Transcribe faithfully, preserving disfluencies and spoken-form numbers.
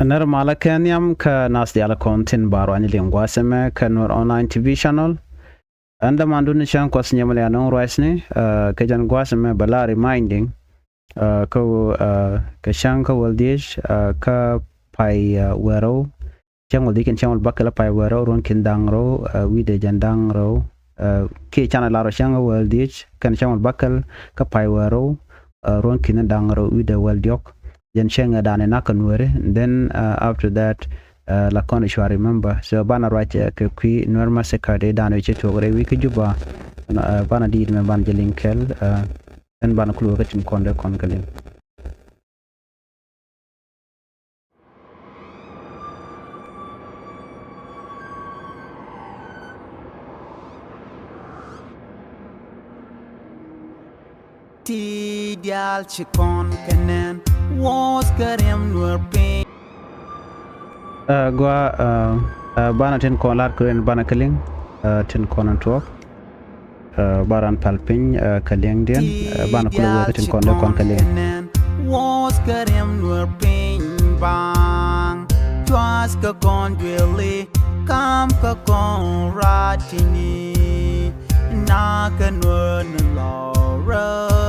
Nɛr malä kɛ nhiam kä nath diaal kɔn tin ba ruany liŋ gua̱a̱th ɛmɛ kä Nuer Online T V channel. Ɛn dämandun cäŋ kuɔth nyɛmɛ lian nuŋ ruacni, ɛ, kɛ jɛn gua̱a̱th ɛmɛ bɛ la reminding, ɛ, kä, ɛ, kɛ cäŋ kä wäl dhiec, ɛ, kä pay, ɛ, wäl rɛw. Cäŋ wäl dhiec kɛn cäŋ wäl bäkɛl pay wäl rɛw, ruɔ̱n ki̱n da̱ŋ rɛw, ɛ, wi̱cdɛ jɛn da̱ŋ rɛw, ɛ, kiɛ canɛ lar ɔ cäŋ wäl dhiec kɛn cäŋ wäl bäkɛl kä pay wäl rɛw, ɛ, ruɔ̱n ki̱n da̱ŋ rɛw wi̱cdɛ wäl diɔ̱k. Jɛn cäŋ ɛ da̱a̱n ɛ nak kä Nuääri. Then, ɛ, after that, ɛ, la kɔn cua remember. So banɛ ruac, ɛ, kɛ kui̱ Nuer Massacre Day, da̱a̱n ɛ ci tuɔɔk rɛy wi̱i̱ kä Juba. Ɛ, banɛ diit mɛ banɛ jɛ liŋ kɛɛl, ɛ, ɛn banɛ kulɛ wä kä tin kɔn dee kɔn kɛ liŋ. Ti diaal ci kɔn kɛ nɛn wuɔth kɛ riɛm Nuer piny. Ɛ, gua, ɛ, ɛ, banɛ tin kɔn lar kɛ rin banɛ kɛ liŋ, ɛ, tin kɔn ɛn tuɔɔk. Ɛ, ba ran pal piny, ɛ, kɛ liŋdiɛn, ɛ, banɛ kulɛ wee kä tin kɔn dee kɔn kɛ liŋ. Wuɔth kɛ riɛm Nuer piny baŋ, cuath kɛ kɔn dueli, kam kɛ kɔn ratini, na kɛ Nuer ni lɔrä.